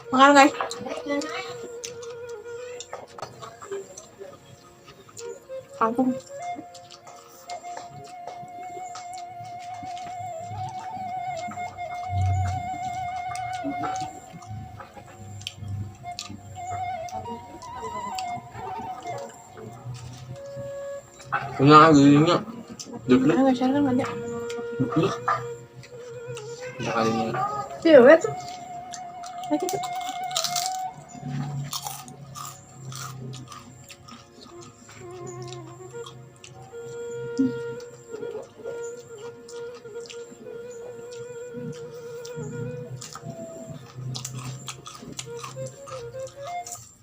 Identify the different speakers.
Speaker 1: Makan, guys. Kangkung.
Speaker 2: Kena gininya. Duplik,
Speaker 1: Mana nggak share kan ada.
Speaker 2: Duplik. Bisa kalinya.
Speaker 1: Iya, tuh. Lagi tuh.